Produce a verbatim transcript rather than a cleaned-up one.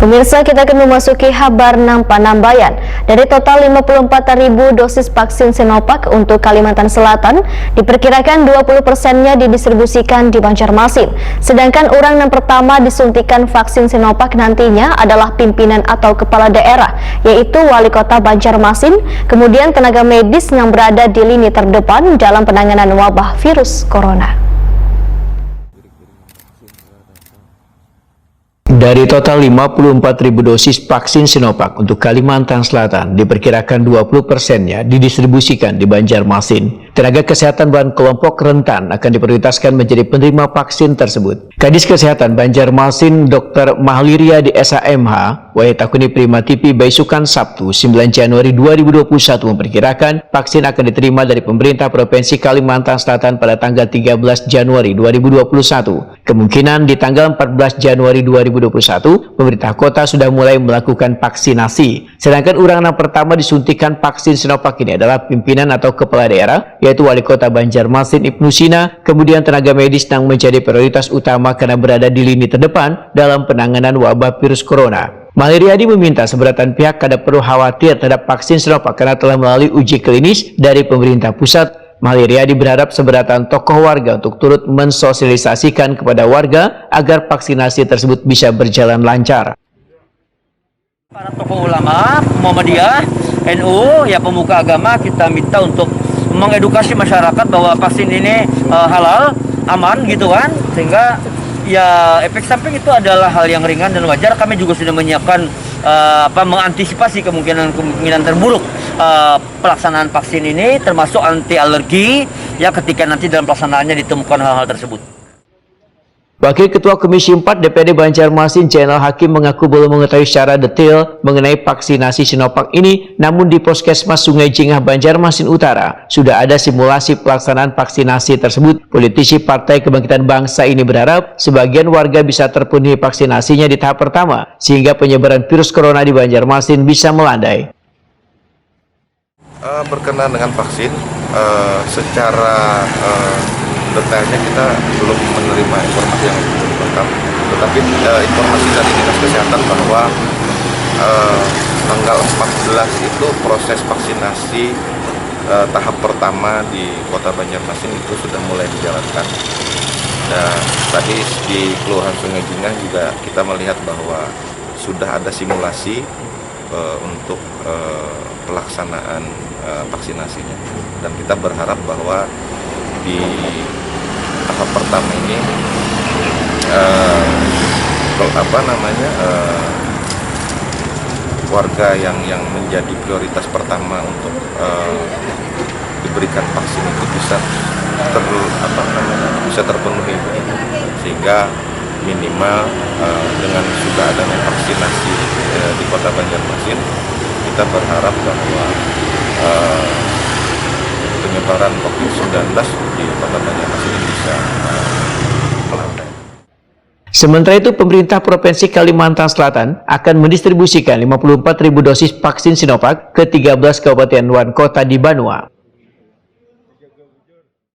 Pemirsa, kita akan memasuki habar nang panambayan. Dari total lima puluh empat ribu dosis vaksin Sinovac untuk Kalimantan Selatan, diperkirakan dua puluh persennya didistribusikan di Banjarmasin. Sedangkan orang yang pertama disuntikan vaksin Sinovac nantinya adalah pimpinan atau kepala daerah, yaitu Wali Kota Banjarmasin, kemudian tenaga medis yang berada di lini terdepan dalam penanganan wabah virus corona. Dari total lima puluh empat ribu dosis vaksin Sinovac untuk Kalimantan Selatan, diperkirakan dua puluh persennya didistribusikan di Banjarmasin. Tenaga kesehatan dan kelompok rentan akan diprioritaskan menjadi penerima vaksin tersebut. Kadis Kesehatan Banjarmasin, Dokter Mahliria di S H M H, wayah takuni Prima T V baisukan Sabtu, sembilan Januari dua ribu dua puluh satu, memperkirakan vaksin akan diterima dari pemerintah Provinsi Kalimantan Selatan pada tanggal tiga belas Januari dua ribu dua puluh satu. Kemungkinan di tanggal empat belas Januari dua ribu dua puluh satu, pemerintah kota sudah mulai melakukan vaksinasi. Sedangkan orang yang pertama disuntikan vaksin Sinovac ini adalah pimpinan atau kepala daerah, yaitu Wali Kota Banjarmasin Ibnu Sina, kemudian tenaga medis yang menjadi prioritas utama karena berada di lini terdepan dalam penanganan wabah virus corona. Mahliria di meminta seberatan pihak kada perlu khawatir terhadap vaksin Sinovac karena telah melalui uji klinis dari pemerintah pusat. Mahliria di berharap seberatan tokoh warga untuk turut mensosialisasikan kepada warga agar vaksinasi tersebut bisa berjalan lancar. Para tokoh ulama, Muhammadiyah, N U, ya pemuka agama, kita minta untuk mengedukasi masyarakat bahwa vaksin ini uh, halal, aman gitu kan, sehingga ya efek samping itu adalah hal yang ringan dan wajar. Kami juga sudah menyiapkan uh, apa mengantisipasi kemungkinan-kemungkinan terburuk uh, pelaksanaan vaksin ini, termasuk anti alergi ya ketika nanti dalam pelaksanaannya ditemukan hal-hal tersebut. Wakil Ketua Komisi empat D P R D Banjarmasin, Jainal Hakim, mengaku belum mengetahui secara detail mengenai vaksinasi Sinovac ini, namun di Puskesmas Sungai Jingah, Banjarmasin Utara, sudah ada simulasi pelaksanaan vaksinasi tersebut. Politisi Partai Kebangkitan Bangsa ini berharap sebagian warga bisa terpenuhi vaksinasinya di tahap pertama, sehingga penyebaran virus corona di Banjarmasin bisa melandai. Uh, berkenaan dengan vaksin, uh, secara uh, detailnya kita belum menerima informasi yang lengkap, tetapi uh, informasi dari Dinas Kesehatan bahwa uh, tanggal empat belas itu proses vaksinasi uh, tahap pertama di Kota Banjarmasin itu sudah mulai dijalankan. Dan tadi di Kelurahan Sungai Jingah juga kita melihat bahwa sudah ada simulasi uh, untuk uh, pelaksanaan uh, vaksinasinya, dan kita berharap bahwa di tahap pertama ini uh, apa namanya uh, warga yang yang menjadi prioritas pertama untuk uh, diberikan vaksin itu bisa ter, apa namanya bisa terpenuhi, sehingga minimal uh, dengan sudah adanya vaksinasi uh, di Kota Banjarmasin, kita berharap bahwa uh, penyebaran COVID sembilan belas di Kota Banjarmasin ini bisa uh, melandai. Sementara itu, pemerintah Provinsi Kalimantan Selatan akan mendistribusikan lima puluh empat ribu dosis vaksin Sinovac ke tiga belas kabupaten wan kota di Banua.